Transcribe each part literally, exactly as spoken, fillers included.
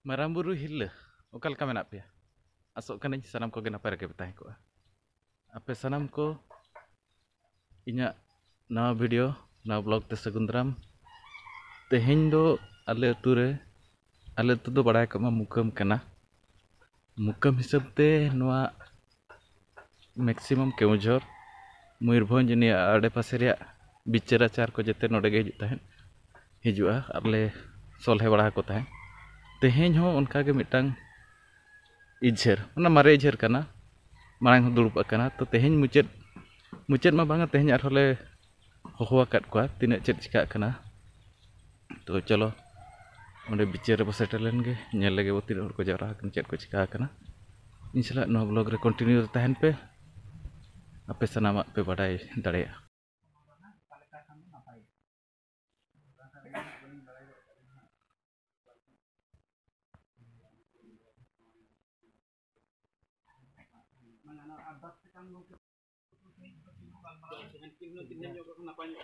ᱢᱟᱨᱟᱝ ᱵᱩᱨᱩ ᱦᱤᱨᱞᱟᱹ, ᱚᱠᱟ ᱞᱮᱠᱟ ᱢᱮᱱᱟᱜ ᱯᱮᱭᱟ? ᱟᱥᱚᱜ ᱠᱟᱹᱱᱟᱹᱧ ᱥᱟᱱᱟᱢ ᱠᱚᱜᱮ ᱱᱟᱯᱟᱭ ᱨᱮᱜᱮ ᱯᱮ ᱛᱟᱦᱮᱸ ᱠᱚᱜᱼᱟ᱾ ᱟᱯᱮ ᱥᱟᱱᱟᱢ ᱠᱚ ᱤᱧᱟᱹᱜ ᱱᱟᱣᱟ ᱵᱷᱤᱰᱤᱭᱳ, ᱱᱟᱣᱟ ᱵᱞᱚᱜ ᱛᱮ ᱥᱟᱹᱜᱩᱱ ᱫᱟᱨᱟᱢ᱾ ᱛᱮᱦᱮᱧ ᱫᱚ ᱟᱞᱮ ᱟᱹᱛᱩ ᱨᱮ, ᱟᱞᱮ ᱟᱹᱛᱩ ᱫᱚ ᱵᱟᱲᱟᱭ ᱠᱟᱜ ᱢᱟ ᱢᱩᱠᱟᱹᱢ ᱠᱟᱱᱟ᱾ ᱢᱩᱠᱟᱹᱢ ᱦᱤᱥᱟᱹᱵ ᱛᱮ ᱱᱚᱣᱟ ᱢᱮᱠᱥᱤᱢᱟᱢ ᱠᱮᱣᱚᱱᱡᱷᱚᱨ, ᱢᱚᱭᱩᱨᱵᱷᱚᱸᱡᱽ, ᱱᱤᱭᱟᱹ ᱟᱰᱮᱯᱟᱥᱮ ᱨᱮᱭᱟᱜ ᱵᱤᱪᱟᱹᱨ ᱟᱪᱟᱨ ᱠᱚ ᱡᱮᱛᱮ ᱱᱚᱰᱮ ᱜᱮ ᱦᱤᱡᱩᱜ ᱛᱟᱦᱮᱸᱫ, ᱦᱤᱡᱩᱜᱼᱟ ᱟᱨ ᱞᱮ ᱥᱚᱞᱦᱮ ᱵᱟᱲᱟ ᱟᱠᱚ ᱛᱟᱦᱮᱸᱫ᱾ ᱛᱮᱦᱮᱧ ᱦᱚᱸ ᱚᱱᱠᱟ ᱜᱮ ᱢᱤᱫᱴᱟᱝ ᱤᱡᱷᱟᱹᱨ, ᱚᱱᱟ ᱢᱟᱨᱮ ᱤᱡᱷᱟᱹᱨ ᱠᱟᱱᱟ, ᱢᱟᱲᱟᱝ ᱦᱚᱸ ᱫᱩᱲᱩᱵ ᱟᱠᱟᱱᱟ᱾ ᱛᱚ ᱛᱮᱦᱮᱧ ᱢᱩᱪᱟᱹᱫ, ᱢᱩᱪᱟᱹᱫ ᱢᱟ ᱵᱟᱝᱟ, ᱛᱮᱦᱮᱧ ᱟᱨᱦᱚᱸ ᱞᱮ ᱦᱚᱦᱚ ᱟᱠᱟᱫ ᱠᱚᱣᱟ ᱛᱤᱱᱟᱹᱜ ᱪᱮᱫ ᱪᱤᱠᱟᱹᱜ ᱠᱟᱱᱟ᱾ ᱛᱚ ᱪᱚᱞᱚ, ᱚᱸᱰᱮ ᱵᱤᱪᱟᱹᱨ ᱨᱮᱵᱚ ᱥᱮᱴᱮᱨ ᱞᱮᱱ ᱜᱮ, ᱧᱮᱞ ᱞᱮᱜᱮ ᱵᱚ ᱛᱤᱱᱟᱹᱜ ᱦᱚᱲ ᱠᱚ ᱡᱟᱣᱨᱟ ᱟᱠᱟᱱᱟ, ᱪᱮᱫ ᱠᱚ ᱪᱤᱠᱟ ᱟᱠᱟᱱᱟ᱾ ᱤᱧ ᱥᱟᱞᱟᱜ ᱱᱚᱣᱟ ᱵᱞᱚᱜ ᱨᱮ ᱠᱚᱱᱴᱤᱱᱤᱭᱩ ᱨᱮ ᱛᱟᱦᱮᱱ ᱯᱮ, ᱟᱯᱮ ᱥᱟᱱᱟᱢᱟᱜ ᱯᱮ ᱵᱟᱰᱟᱭ ᱫᱟᱲᱮᱭᱟᱜᱼᱟ᱾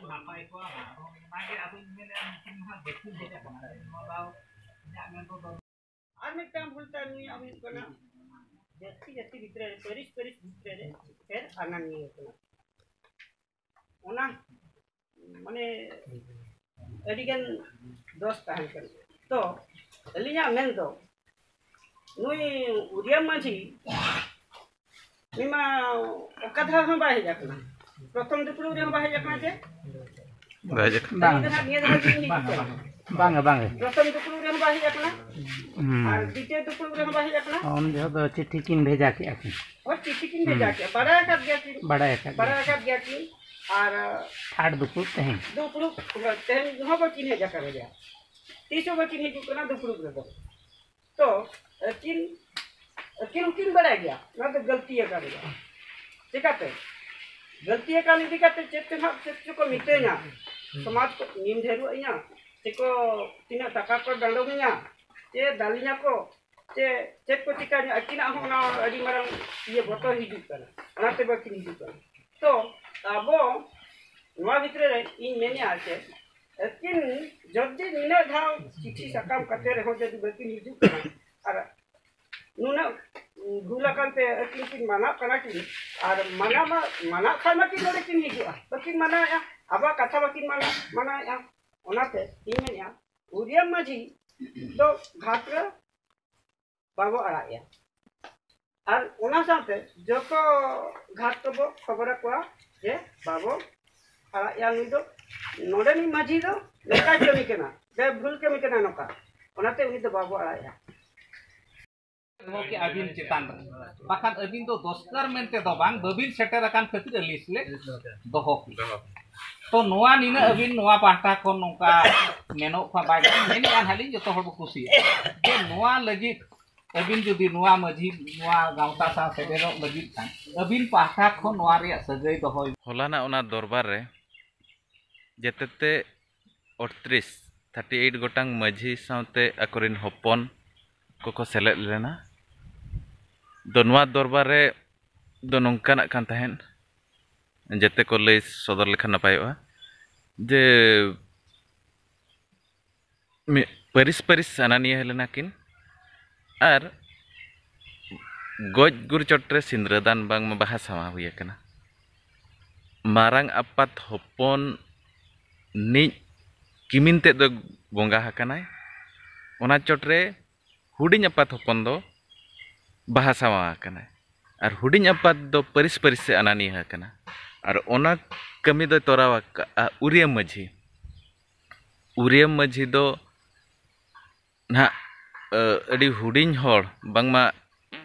ᱱᱟᱯᱟᱭ ᱠᱚᱜᱼᱟ᱾ ᱟᱫᱚ ᱚᱱᱟᱜᱮ ᱟᱫᱚᱧ ᱢᱮᱱᱮᱫᱼᱟ, ᱱᱩᱠᱤᱱ ᱫᱚ ᱦᱟᱸᱜ ᱵᱟᱹᱠᱤᱱ ᱦᱮᱡ ᱟᱠᱟᱱᱟ᱾ ᱱᱚᱣᱟ ᱫᱚ ᱤᱧᱟᱹᱜ ᱢᱮᱱ ᱫᱚ ᱟᱨ ᱢᱤᱫᱴᱟᱝ ᱵᱷᱩᱞ ᱛᱟᱭ ᱱᱩᱭᱟᱜ ᱦᱩᱭᱩᱜ ᱠᱟᱱᱟ, ᱡᱟᱹᱛᱤ ᱡᱟᱹᱛᱤ ᱵᱷᱤᱛᱨᱤ ᱨᱮ, ᱯᱟᱹᱨᱤᱥ ᱯᱟᱹᱨᱤᱥ ᱵᱷᱤᱛᱨᱤ ᱨᱮ ᱯᱷᱮᱨ ᱟᱱᱟ ᱱᱤᱭᱟᱹ ᱠᱟᱱᱟ᱾ ᱚᱱᱟ ᱢᱟᱱᱮ ᱟᱹᱰᱤᱜᱟᱱ ᱫᱚᱥ ᱛᱟᱦᱮᱱ ᱠᱟᱱᱟ᱾ ᱛᱚ ᱟᱹᱞᱤᱧᱟᱜ ᱢᱮᱱ ᱫᱚ ᱱᱩᱭ ᱩᱫᱤᱭᱟᱢ ᱢᱟᱹᱡᱷᱤ ᱩᱱᱤ ᱢᱟ ᱚᱠᱟ ᱫᱷᱟᱣ ᱦᱚᱸ ᱵᱟᱭ ᱦᱮᱡ ᱟᱠᱟᱱᱟ᱾ ᱯᱨᱚᱛᱷᱚᱢ ᱫᱩᱯᱲᱩᱵ ᱨᱮᱦᱚᱸ ᱵᱟᱭ ᱦᱮᱡ ᱟᱠᱟᱱᱟ ᱪᱮ? ᱵᱟᱭ ᱦᱮᱡ ᱟᱠᱟᱱᱟ᱾ ᱵᱟᱝ᱾ ᱱᱤᱭᱟᱹ ᱫᱷᱟᱣ ᱜᱮ ᱤᱧ ᱦᱮᱡ ᱟᱠᱟᱱᱟ᱾ ᱵᱟᱝᱟ, ᱵᱟᱝᱟ᱾ ᱯᱨᱚᱛᱷᱚᱢ ᱫᱩᱯᱲᱩᱵ ᱨᱮᱦᱚᱸ ᱵᱟᱭ ᱦᱮᱡ ᱟᱠᱟᱱᱟ᱾ ᱦᱩᱸ᱾ ᱟᱨ ᱫᱤᱛᱤᱭᱚ ᱫᱩᱯᱲᱩᱵ ᱨᱮᱦᱚᱸ ᱵᱟᱭ ᱦᱮᱡ ᱟᱠᱟᱱᱟ᱾ ᱩᱱ ᱡᱚᱦᱚᱜ ᱫᱚ ᱪᱤᱴᱷᱤ ᱠᱤᱱ ᱵᱷᱮᱡᱟ ᱠᱮᱜᱼᱟ ᱠᱤᱱ᱾ ᱦᱳᱭ, ᱪᱤᱴᱷᱤ ᱠᱤᱱ ᱦᱩᱸ᱾ ᱵᱷᱮᱡᱟ ᱠᱮᱜᱼᱟ᱾ ᱵᱟᱲᱟᱭ ᱟᱠᱟᱫ ᱜᱮᱭᱟ ᱠᱤᱱ᱾ ᱵᱟᱲᱟᱭ ᱟᱠᱟᱫ ᱵᱟᱲᱟᱭ ᱜᱮᱭᱟ᱾ ᱟᱠᱟᱫ ᱜᱮᱭᱟ ᱠᱤᱱ᱾ ᱟᱨ ᱛᱷᱟᱨᱰ ᱫᱩᱯᱲᱩᱵ ᱛᱮᱦᱮᱧ᱾ ᱫᱩᱯᱲᱩᱵ ᱛᱮᱦᱮᱧ ᱦᱚᱸ ᱵᱟᱹᱠᱤᱱ ᱦᱮᱡ ᱟᱠᱟᱱ ᱜᱮᱭᱟ᱾ ᱛᱤᱥ ᱦᱚᱸ ᱵᱟᱹᱠᱤᱱ ᱦᱤᱡᱩᱜ ᱠᱟᱱᱟ ᱫᱩᱯᱲᱩᱵ ᱨᱮᱫᱚ᱾ ᱛᱚ ᱟᱹᱠᱤᱱ, ᱟᱹᱠᱤᱱ ᱦᱚᱸᱠᱤᱱ ᱵᱟᱲᱟᱭ ᱜᱮᱭᱟ ᱱᱚᱣᱟ ᱫᱚ ᱜᱟᱹᱞᱛᱤ ᱟᱠᱟᱱ ᱜᱮᱭᱟ᱾ ᱪᱮᱠᱟᱛᱮ? ᱜᱟᱹᱞᱛᱤ ᱟᱠᱟᱱ ᱤᱫᱤ ᱠᱟᱛᱮ ᱪᱮᱫ ᱪᱚ ᱱᱟᱦᱟᱜ ᱪᱮᱫ ᱪᱚᱠᱚ ᱢᱤᱛᱟᱹᱧᱟ, ᱥᱚᱢᱟᱡᱽ ᱠᱚ ᱱᱤᱢ ᱰᱷᱮᱨᱚᱜ ᱤᱧᱟ, ᱥᱮᱠᱚ ᱛᱤᱱᱟᱹᱜ ᱴᱟᱠᱟ ᱠᱚ ᱰᱟᱸᱰᱚᱢᱤᱧᱟ, ᱪᱮ ᱫᱟᱞᱤᱧᱟ ᱠᱚ, ᱪᱮ ᱪᱮᱫ ᱠᱚ ᱪᱤᱠᱟᱹᱧᱟ, ᱟᱹᱠᱤᱱᱟᱜ ᱦᱚᱸ ᱚᱱᱟ ᱟᱹᱰᱤ ᱢᱟᱨᱟᱝ ᱤᱭᱟᱹ ᱵᱚᱛᱚᱨ ᱦᱤᱡᱩᱜ ᱠᱟᱱᱟ, ᱚᱱᱟᱛᱮ ᱵᱟᱹᱠᱤᱱ ᱦᱤᱡᱩᱜ ᱠᱟᱱᱟ᱾ ᱛᱚ ᱟᱵᱚ ᱱᱚᱣᱟ ᱵᱷᱤᱛᱨᱤ ᱨᱮ ᱤᱧ ᱢᱮᱱᱮᱫᱼᱟ ᱪᱮ ᱟᱹᱠᱤᱱ ᱡᱚᱫᱤ ᱱᱤᱱᱟᱹᱜ ᱫᱷᱟᱣ ᱪᱤᱴᱷᱤ ᱥᱟᱠᱟᱢ ᱠᱟᱛᱮ ᱨᱮᱦᱚᱸ ᱡᱚᱫᱤ ᱵᱟᱹᱠᱤᱱ ᱦᱤᱡᱩᱜ ᱠᱟᱱᱟ, ᱟᱨ ᱱᱩᱱᱟᱹᱜ ᱵᱷᱩᱞ ᱟᱠᱟᱱ ᱛᱮ ᱟᱹᱠᱤᱱ ᱠᱤᱱ ᱢᱟᱱᱟᱜ ᱠᱟᱱᱟ ᱠᱤᱱ, ᱟᱨ ᱢᱟᱱᱟ ᱢᱟ, ᱢᱟᱱᱟᱜ ᱠᱷᱟᱱ ᱢᱟ ᱠᱤᱱ ᱱᱚᱰᱮ ᱠᱤᱱ ᱦᱤᱡᱩᱜᱼᱟ, ᱵᱟᱹᱠᱤᱱ ᱢᱟᱱᱟᱣᱮᱫᱼᱟ, ᱟᱵᱚᱣᱟᱜ ᱠᱟᱛᱷᱟ ᱵᱟᱹᱠᱤᱱ ᱢᱟᱱᱟ ᱢᱟᱱᱟᱣᱮᱫᱼᱟ᱾ ᱚᱱᱟᱛᱮ ᱤᱧ ᱢᱮᱱᱮᱫᱼᱟ, ᱩᱨᱤᱭᱟᱹ ᱢᱟᱹᱡᱷᱤ ᱫᱚ ᱜᱷᱟᱴ ᱨᱮ ᱵᱟᱵᱚ ᱟᱲᱟᱜᱮᱭᱟ᱾ ᱟᱨ ᱚᱱᱟ ᱥᱟᱶᱛᱮ ᱡᱚᱛᱚ ᱜᱷᱟᱴ ᱠᱚᱵᱚ ᱠᱷᱚᱵᱚᱨ ᱟᱠᱚᱣᱟ ᱡᱮ ᱵᱟᱵᱚ ᱟᱲᱟᱜᱮᱭᱟ, ᱱᱩᱭ ᱫᱚ, ᱱᱚᱰᱮᱱᱤᱡ ᱢᱟᱹᱡᱷᱤ ᱫᱚ ᱱᱚᱝᱠᱟᱭ ᱠᱟᱹᱢᱤ ᱠᱟᱱᱟ, ᱵᱮ ᱵᱷᱩᱞ ᱠᱟᱹᱢᱤ ᱠᱟᱱᱟ ᱱᱚᱝᱠᱟ, ᱚᱱᱟᱛᱮ ᱩᱱᱤ ᱫᱚ ᱵᱟᱵᱚ ᱟᱲᱟᱜᱮᱭᱟ᱾ ᱜᱚᱢᱠᱮ, ᱟᱹᱵᱤᱱ ᱪᱮᱛᱟᱱ ᱨᱮ, ᱵᱟᱠᱷᱟᱱ ᱟᱹᱵᱤᱱ ᱫᱚ ᱫᱚᱥᱠᱟᱨ ᱢᱮᱱᱛᱮ ᱫᱚ ᱵᱟᱝ, ᱵᱟᱹᱵᱤᱱ ᱥᱮᱴᱮᱨ ᱟᱠᱟᱱ ᱠᱷᱟᱹᱛᱤᱨ ᱟᱹᱞᱤᱧ ᱞᱮ ᱫᱚᱦᱚ ᱠᱮᱫᱟ᱾ ᱛᱚ ᱱᱚᱣᱟ ᱱᱤᱱᱟᱹᱜ ᱟᱹᱵᱤᱱ ᱱᱚᱣᱟ ᱯᱟᱦᱴᱟ ᱠᱷᱚᱱ ᱱᱚᱝᱠᱟ ᱢᱮᱱᱚᱜ ᱠᱷᱟᱱ ᱵᱟᱭ ᱜᱟᱱᱚᱜᱼᱟ, ᱢᱮᱱᱮᱫᱼᱟ ᱱᱟᱦᱟᱜ ᱞᱤᱧ, ᱡᱚᱛᱚ ᱦᱚᱲ ᱠᱚ ᱠᱩᱥᱤᱭᱟᱜᱼᱟ ᱡᱮ ᱱᱚᱣᱟ ᱞᱟᱹᱜᱤᱫ ᱟᱹᱵᱤᱱ ᱡᱩᱫᱤ ᱱᱚᱣᱟ ᱢᱟᱹᱡᱷᱤ, ᱱᱚᱣᱟ ᱜᱟᱶᱛᱟ ᱥᱟᱶ ᱥᱮᱴᱮᱨᱚᱜ ᱞᱟᱹᱜᱤᱫ ᱠᱷᱟᱱ ᱟᱹᱵᱤᱱ ᱯᱟᱦᱴᱟ ᱠᱷᱚᱱ ᱱᱚᱣᱟ ᱨᱮᱭᱟᱜ ᱥᱟᱹᱜᱟᱹᱭ ᱫᱚᱦᱚᱭ᱾ ᱦᱚᱞᱟᱱᱟᱜ ᱚᱱᱟ ᱫᱚᱨᱵᱟᱨ ᱨᱮ ᱡᱮᱛᱮᱛᱮ ᱟᱴᱛᱨᱤᱥ, ᱛᱷᱟᱨᱴᱤ ᱮᱭᱤᱴ ᱜᱚᱴᱟᱝ ᱢᱟᱹᱡᱷᱤ ᱥᱟᱶᱛᱮ ᱟᱠᱚᱨᱮᱱ ᱦᱚᱯᱚᱱ ᱠᱚᱠᱚ ᱥᱮᱞᱮᱫ ᱞᱮᱱᱟ᱾ ᱫᱚ ᱱᱚᱣᱟ ᱫᱚᱨᱵᱟᱨ ᱨᱮ ᱫᱚ ᱱᱚᱝᱠᱟᱱᱟᱜ ᱠᱟᱱ ᱛᱟᱦᱮᱸᱫ, ᱡᱮᱛᱮ ᱠᱚ ᱞᱟᱹᱭ ᱥᱚᱫᱚᱨ ᱞᱮᱠᱷᱟᱱ ᱱᱟᱯᱟᱭᱚᱜᱼᱟ ᱡᱮ ᱢᱤᱫ ᱯᱟᱹᱨᱤᱥ ᱯᱟᱹᱨᱤᱥ ᱟᱱᱟᱱᱤᱭᱟᱹ ᱞᱮᱱᱟ ᱠᱤᱱ, ᱟᱨ ᱜᱚᱡ ᱜᱩᱨ ᱪᱚᱴᱨᱮ ᱥᱤᱸᱫᱽᱨᱟᱹᱫᱟᱱ ᱵᱟᱝᱢᱟ ᱵᱟᱦᱟ ᱥᱟᱶᱟ ᱦᱩᱭ ᱟᱠᱟᱱᱟ᱾ ᱢᱟᱨᱟᱝ ᱟᱯᱟᱛ ᱦᱚᱯᱚᱱ ᱱᱤᱡ ᱠᱤᱢᱤᱱ ᱛᱮᱫ ᱫᱚ ᱵᱚᱸᱜᱟ ᱟᱠᱟᱱᱟᱭ, ᱚᱱᱟ ᱪᱚᱴᱨᱮ ᱦᱩᱰᱤᱧ ᱟᱯᱟᱛ ᱦᱚᱯᱚᱱ ᱫᱚ ᱵᱟᱦᱟ ᱥᱟᱶᱟ ᱟᱠᱟᱱᱟᱭ, ᱟᱨ ᱦᱩᱰᱤᱧ ᱟᱯᱟᱛ ᱫᱚ ᱯᱟᱹᱨᱤᱥ ᱯᱟᱹᱨᱤᱥ ᱥᱮ ᱟᱱᱟᱱᱤᱭᱟᱹ ᱟᱠᱟᱱᱟ᱾ ᱟᱨ ᱚᱱᱟ ᱠᱟᱹᱢᱤ ᱫᱚᱭ ᱛᱚᱨᱟᱣ ᱟᱠᱟᱫᱼᱟ ᱩᱨᱤᱭᱟᱹ ᱢᱟᱹᱡᱷᱤ᱾ ᱩᱨᱤᱭᱟᱹ ᱢᱟᱹᱡᱷᱤ ᱫᱚ ᱱᱟᱦᱟᱜ, ᱟᱹ, ᱟᱹᱰᱤ ᱦᱩᱰᱤᱧ ᱦᱚᱲ, ᱵᱟᱝᱢᱟ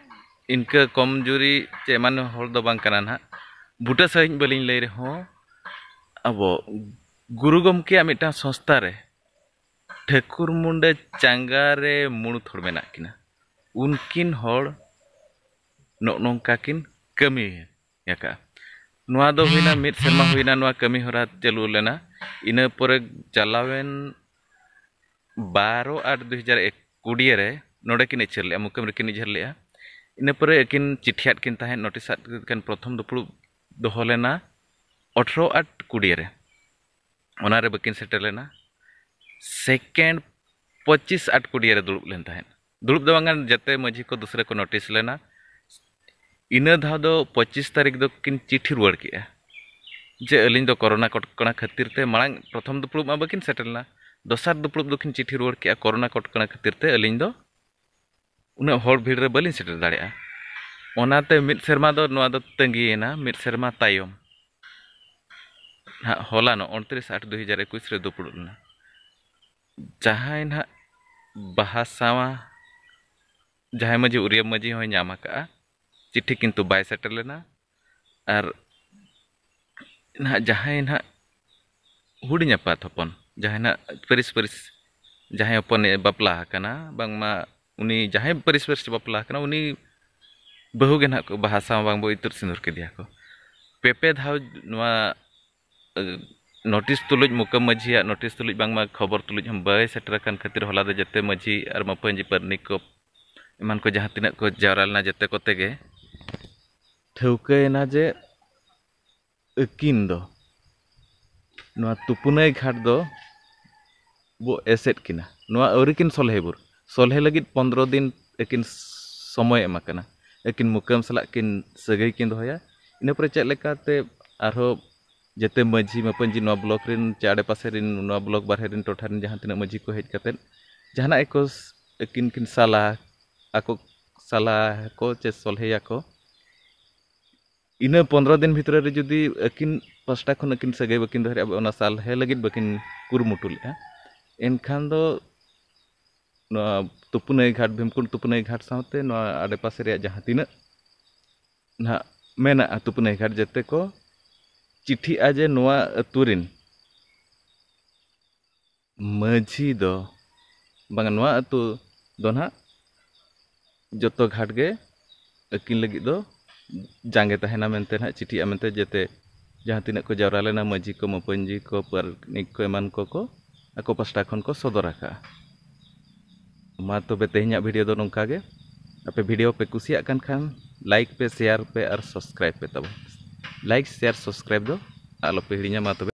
ᱤᱱᱠᱟᱹ ᱠᱚᱢᱡᱩᱨᱤ ᱪᱮ ᱮᱢᱟᱱ ᱦᱚᱲ ᱫᱚ ᱵᱟᱝ ᱠᱟᱱᱟ ᱱᱟᱦᱟᱜ᱾ ᱵᱩᱴᱟᱹ ᱥᱟᱺᱦᱤᱡ ᱵᱟᱹᱞᱤᱧ ᱞᱟᱹᱭ ᱨᱮᱦᱚᱸ, ᱟᱵᱚ ᱜᱩᱨᱩ ᱜᱚᱢᱠᱮᱭᱟᱜ ᱢᱤᱫᱴᱟᱝ ᱥᱚᱝᱥᱛᱷᱟ ᱨᱮ ᱴᱷᱟᱹᱠᱩᱨ ᱢᱩᱱᱰᱟᱹ ᱪᱟᱸᱜᱟ ᱨᱮ ᱢᱩᱬᱩᱛ ᱦᱚᱲ ᱢᱮᱱᱟᱜ ᱠᱤᱱᱟ᱾ ᱩᱱᱠᱤᱱ ᱦᱚᱲ ᱱᱚᱜᱼᱚ ᱱᱚᱝᱠᱟ ᱠᱤᱱ ᱠᱟᱹᱢᱤ ᱟᱠᱟᱫᱼᱟ᱾ ᱱᱚᱣᱟ ᱫᱚ ᱦᱩᱭᱱᱟ, ᱢᱤᱫ ᱥᱮᱨᱢᱟ ᱦᱩᱭᱱᱟ ᱱᱚᱣᱟ ᱠᱟᱹᱢᱤ ᱦᱚᱨᱟ ᱪᱟᱹᱞᱩ ᱞᱮᱱᱟ᱾ ᱤᱱᱟᱹ ᱯᱚᱨᱮ ᱪᱟᱞᱟᱣᱮᱱ ᱵᱟᱨᱚ ᱟᱴ ᱫᱩ ᱦᱟᱡᱟᱨ ᱠᱩᱲᱤ ᱨᱮ ᱱᱚᱰᱮ ᱠᱤᱱ ᱩᱪᱷᱟᱹᱱ ᱞᱮᱫᱼᱟ, ᱢᱩᱠᱟᱹᱢ ᱨᱮᱠᱤᱱ ᱩᱪᱷᱟᱹᱱ ᱞᱮᱫᱼᱟ᱾ ᱤᱱᱟᱹ ᱯᱚᱨᱮ ᱟᱹᱠᱤᱱ ᱪᱤᱴᱷᱤᱭᱟᱫ ᱠᱤᱱ ᱛᱟᱦᱮᱸᱫ, ᱱᱳᱴᱤᱥ ᱟᱫ ᱠᱤᱱ, ᱯᱨᱚᱛᱷᱚᱢ ᱫᱩᱯᱲᱩᱵ ᱫᱚᱦᱚ ᱞᱮᱱᱟ ᱟᱴᱷᱨᱚ ᱟᱴ ᱠᱩᱲᱤ ᱨᱮ᱾ ᱚᱱᱟᱨᱮ ᱵᱟᱹᱠᱤᱱ ᱥᱮᱴᱮᱨ ᱞᱮᱱᱟ᱾ ᱥᱮᱠᱮᱱᱰ ᱯᱚᱸᱪᱤᱥ ᱟᱴᱠᱩᱰᱤᱭᱟᱹ ᱨᱮ ᱫᱩᱲᱩᱵ ᱞᱮᱱ ᱛᱟᱦᱮᱸᱫ᱾ ᱫᱩᱲᱩᱵ ᱫᱚ ᱵᱟᱝᱟ, ᱡᱟᱛᱮ ᱢᱟᱹᱡᱷᱤ ᱠᱚ ᱫᱩᱥᱨᱟᱹ ᱠᱚ ᱱᱳᱴᱤᱥ ᱞᱮᱱᱟ᱾ ᱤᱱᱟᱹ ᱫᱷᱟᱣ ᱫᱚ ᱯᱚᱸᱪᱤᱥ ᱛᱟᱹᱨᱤᱠᱷ ᱫᱚᱠᱤᱱ ᱪᱤᱴᱷᱤ ᱨᱩᱣᱟᱹᱲ ᱠᱮᱜᱼᱟ ᱡᱮ ᱟᱹᱞᱤᱧ ᱫᱚ ᱠᱚᱨᱳᱱᱟ ᱠᱚᱴᱠᱚᱬᱟ ᱠᱷᱟᱹᱛᱤᱨ ᱛᱮ, ᱢᱟᱲᱟᱝ ᱯᱨᱚᱛᱷᱚᱢ ᱫᱩᱯᱲᱩᱵ ᱢᱟ ᱵᱟᱹᱠᱤᱱ ᱥᱮᱴᱮᱨ ᱞᱮᱱᱟ, ᱫᱚᱥᱟᱨ ᱫᱩᱯᱲᱩᱵ ᱫᱚᱠᱤᱱ ᱪᱤᱴᱷᱤ ᱨᱩᱣᱟᱹᱲ ᱠᱮᱜᱼᱟ, ᱠᱚᱨᱳᱱᱟ ᱠᱚᱴᱠᱚᱬᱟ ᱠᱷᱟᱹᱛᱤᱨ ᱛᱮ ᱟᱹᱞᱤᱧ ᱫᱚ ᱩᱱᱟᱹᱜ ᱦᱚᱲ ᱵᱷᱤᱲ ᱨᱮ ᱵᱟᱹᱞᱤᱧ ᱥᱮᱴᱮᱨ ᱫᱟᱲᱮᱭᱟᱜᱼᱟ᱾ ᱚᱱᱟᱛᱮ ᱢᱤᱫ ᱥᱮᱨᱢᱟ ᱫᱚ ᱱᱚᱣᱟ ᱫᱚ ᱛᱟᱺᱜᱤᱭᱮᱱᱟ, ᱢᱤᱫ ᱥᱮᱨᱢᱟ ᱛᱟᱭᱚᱢ ᱱᱟᱦᱟᱜ ᱦᱚᱞᱟᱱᱚᱜ ᱩᱱᱛᱨᱤᱥ ᱟᱴ ᱫᱩ ᱦᱟᱡᱟᱨ ᱮᱠᱩᱥ ᱨᱮ ᱫᱩᱯᱲᱩᱵ ᱞᱮᱱᱟ᱾ ᱡᱟᱦᱟᱸᱭ ᱱᱟᱦᱟᱜ ᱵᱟᱦᱟ ᱥᱟᱶᱟ, ᱡᱟᱦᱟᱸᱭ ᱢᱟᱹᱡᱷᱤ ᱩᱨᱤᱭᱟᱹ ᱢᱟᱹᱡᱷᱤ ᱦᱚᱸᱭ ᱧᱟᱢ ᱟᱠᱟᱫᱼᱟ, ᱪᱤᱴᱷᱤ ᱠᱤᱱᱛᱩ ᱵᱟᱭ ᱥᱮᱴᱮᱨ ᱞᱮᱱᱟ᱾ ᱟᱨ ᱱᱟᱦᱟᱜ ᱡᱟᱦᱟᱸᱭ ᱱᱟᱦᱟᱜ ᱦᱩᱰᱤᱧ ᱟᱯᱟᱛ ᱦᱚᱯᱚᱱ, ᱡᱟᱦᱟᱸᱭ ᱱᱟᱦᱟᱜ ᱯᱟᱹᱨᱤᱥ ᱯᱟᱹᱨᱤᱥ, ᱡᱟᱦᱟᱸᱭ ᱦᱚᱯᱚᱱᱮ ᱵᱟᱯᱞᱟ ᱟᱠᱟᱱᱟ, ᱵᱟᱝᱢᱟ ᱩᱱᱤ ᱡᱟᱦᱟᱸᱭ ᱯᱟᱹᱨᱤᱥ ᱯᱟᱹᱨᱤᱥ ᱵᱟᱯᱞᱟ ᱟᱠᱟᱱᱟ, ᱩᱱᱤ ᱵᱟᱹᱦᱩ ᱜᱮ ᱱᱟᱦᱟᱜ ᱠᱚ ᱵᱟᱦᱟ ᱥᱟᱶ ᱵᱟᱝ ᱵᱚ ᱤᱛᱩᱫ ᱥᱤᱸᱫᱩᱨ ᱠᱮᱫᱮᱭᱟ ᱠᱚ᱾ ᱯᱮ ᱯᱮ ᱫᱷᱟᱣ ᱱᱚᱣᱟ, ᱮ, ᱱᱳᱴᱤᱥ ᱛᱩᱞᱩᱡ, ᱢᱩᱠᱟᱹᱢ ᱢᱟᱹᱡᱷᱤᱭᱟᱜ ᱱᱳᱴᱤᱥ ᱛᱩᱞᱩᱡ ᱵᱟᱝᱢᱟ ᱠᱷᱚᱵᱚᱨ ᱛᱩᱞᱩᱡ ᱦᱚᱸ ᱵᱟᱭ ᱥᱮᱴᱮᱨ ᱟᱠᱟᱱ ᱠᱷᱟᱹᱛᱤᱨ ᱦᱚᱞᱟ ᱫᱚ ᱡᱮᱛᱮ ᱢᱟᱹᱡᱷᱤ ᱟᱨ ᱢᱟᱹᱯᱟᱹᱧᱡᱤ ᱯᱟᱨᱟᱱᱤᱠ ᱠᱚ ᱮᱢᱟᱱ ᱠᱚ ᱡᱟᱦᱟᱸ ᱛᱤᱱᱟᱹᱜ ᱠᱚ ᱡᱟᱣᱨᱟ ᱞᱮᱱᱟ, ᱡᱮᱛᱮ ᱠᱚᱛᱮ ᱜᱮ ᱴᱷᱟᱹᱣᱠᱟᱹᱭᱮᱱᱟ ᱡᱮ ᱟᱹᱠᱤᱱ ᱫᱚ ᱱᱚᱣᱟ ᱛᱩᱯᱩᱱᱟᱹᱭ ᱜᱷᱟᱴ ᱫᱚ ᱵᱚ ᱮᱥᱮᱫ ᱠᱤᱱᱟ᱾ ᱱᱚᱣᱟ ᱟᱹᱣᱨᱤ ᱠᱤᱱ ᱥᱚᱞᱦᱮ ᱵᱷᱳᱨ, ᱥᱚᱞᱦᱮ ᱞᱟᱹᱜᱤᱫ ᱯᱚᱱᱫᱽᱨᱚ ᱫᱤᱱ ᱟᱹᱠᱤᱱ ᱥᱚᱢᱚᱭ ᱮᱢ ᱟᱠᱟᱱᱟ, ᱟᱹᱠᱤᱱ ᱢᱩᱠᱟᱹᱢ ᱥᱟᱞᱟᱜ ᱠᱤᱱ ᱥᱟᱹᱜᱟᱹᱭ ᱠᱤᱱ ᱫᱚᱦᱚᱭᱟ᱾ ᱤᱱᱟᱹ ᱯᱚᱨᱮ ᱪᱮᱫ ᱞᱮᱠᱟᱛᱮ ᱟᱨᱦᱚᱸ ᱡᱮᱛᱮ ᱢᱟᱹᱡᱷᱤ ᱢᱟᱹᱯᱟᱹᱧᱡᱤ ᱱᱚᱣᱟ ᱵᱞᱚᱠ ᱨᱮᱱ ᱪᱮ ᱟᱰᱮᱯᱟᱥᱮ ᱨᱮᱱ, ᱱᱚᱣᱟ ᱵᱞᱚᱠ ᱵᱟᱨᱦᱮ ᱨᱮᱱ, ᱴᱚᱴᱷᱟ ᱨᱮᱱ ᱡᱟᱦᱟᱸ ᱛᱤᱱᱟᱹᱜ ᱢᱟᱹᱡᱷᱤ ᱠᱚ ᱦᱮᱡ ᱠᱟᱛᱮᱫ ᱡᱟᱦᱟᱱᱟᱜ ᱜᱮᱠᱚ ᱟᱹᱠᱤᱱ ᱠᱤᱱ ᱥᱟᱞᱟ ᱟᱠᱚ, ᱥᱟᱞᱟ ᱟᱠᱚ ᱪᱮ ᱥᱚᱞᱦᱮᱭᱟᱠᱚ, ᱤᱱᱟᱹ ᱯᱚᱱᱫᱽᱨᱚ ᱫᱤᱱ ᱵᱷᱤᱛᱨᱤ ᱨᱮ ᱡᱩᱫᱤ ᱟᱹᱠᱤᱱ ᱯᱟᱥᱴᱟ ᱠᱷᱚᱱ ᱟᱹᱠᱤᱱ ᱥᱟᱹᱜᱟᱹᱭ ᱵᱟᱹᱠᱤᱱ ᱫᱚᱦᱚ ᱫᱟᱲᱮᱭᱟᱜᱼᱟ, ᱚᱱᱟ ᱥᱟᱞᱦᱮ ᱞᱟᱹᱜᱤᱫ ᱵᱟᱹᱠᱤᱱ ᱠᱩᱨᱩᱢᱩᱴᱩ ᱞᱮᱫᱼᱟ, ᱮᱱᱠᱷᱟᱱ ᱫᱚ ᱱᱚᱣᱟ ᱛᱩᱯᱩᱱᱟᱹᱭ ᱜᱷᱟᱴ, ᱵᱷᱤᱢᱠᱩᱸᱰ ᱛᱩᱯᱩᱱᱟᱹᱭ ᱜᱷᱟᱴ ᱥᱟᱶᱛᱮ ᱱᱚᱣᱟ ᱟᱰᱮᱯᱟᱥᱮ ᱨᱮᱭᱟᱜ ᱡᱟᱦᱟᱸ ᱛᱤᱱᱟᱹᱜ ᱱᱟᱦᱟᱜ ᱢᱮᱱᱟᱜᱼᱟ ᱛᱩᱯᱩᱱᱟᱹᱭ ᱜᱷᱟᱴ, ᱡᱮᱛᱮ ᱠᱚ ᱪᱤᱴᱷᱤᱜᱼᱟ ᱡᱮ ᱱᱚᱣᱟ ᱟᱹᱛᱩ ᱨᱮᱱ ᱢᱟᱹᱡᱷᱤ ᱫᱚ ᱵᱟᱝᱟ, ᱱᱚᱣᱟ ᱟᱹᱛᱩ ᱫᱚ ᱱᱟᱦᱟᱜ ᱡᱚᱛᱚ ᱜᱷᱟᱴ ᱜᱮ ᱟᱹᱠᱤᱱ ᱞᱟᱹᱜᱤᱫ ᱫᱚ ᱡᱟᱸᱜᱮ ᱛᱟᱦᱮᱱᱟ ᱢᱮᱱᱛᱮ ᱱᱟᱦᱟᱜ ᱪᱤᱴᱷᱤᱜᱼᱟ ᱢᱮᱱᱛᱮ ᱡᱮᱛᱮ ᱡᱟᱦᱟᱸ ᱛᱤᱱᱟᱹᱜ ᱠᱚ ᱡᱟᱣᱨᱟ ᱞᱮᱱᱟ, ᱢᱟᱹᱡᱷᱤ ᱠᱚ, ᱢᱟᱹᱯᱟᱹᱧᱡᱤ ᱠᱚ, ᱯᱟᱨᱟᱱᱤᱠ ᱠᱚ, ᱮᱢᱟᱱ ᱠᱚᱠᱚ ᱟᱠᱚ ᱯᱟᱥᱴᱟ ᱠᱷᱚᱱ ᱠᱚ ᱥᱚᱫᱚᱨ ᱟᱠᱟᱫᱼᱟ᱾ ᱢᱟ ᱛᱚᱵᱮ ᱛᱮᱦᱮᱧᱟᱜ ᱵᱷᱤᱰᱤᱭᱳ ᱫᱚ ᱱᱚᱝᱠᱟ ᱜᱮ᱾ ᱟᱯᱮ ᱵᱷᱤᱰᱤᱭᱳ ᱯᱮ ᱠᱩᱥᱤᱭᱟᱜ ᱠᱟᱱ ᱠᱷᱟᱱ ᱞᱟᱭᱤᱠ ᱯᱮ, ᱥᱮᱭᱟᱨ ᱯᱮ ᱟᱨ ᱥᱟᱵᱥᱠᱨᱟᱭᱤᱵ ᱯᱮ ᱛᱟᱵᱚᱱ᱾ ᱞᱟᱭᱤᱠ, ᱥᱮᱭᱟᱨ, ᱥᱟᱵᱥᱠᱨᱟᱭᱤᱵ ᱫᱚ ᱟᱞᱚᱯᱮ ᱦᱤᱲᱤᱧᱟ᱾ ᱢᱟ ᱛᱚᱵᱮ᱾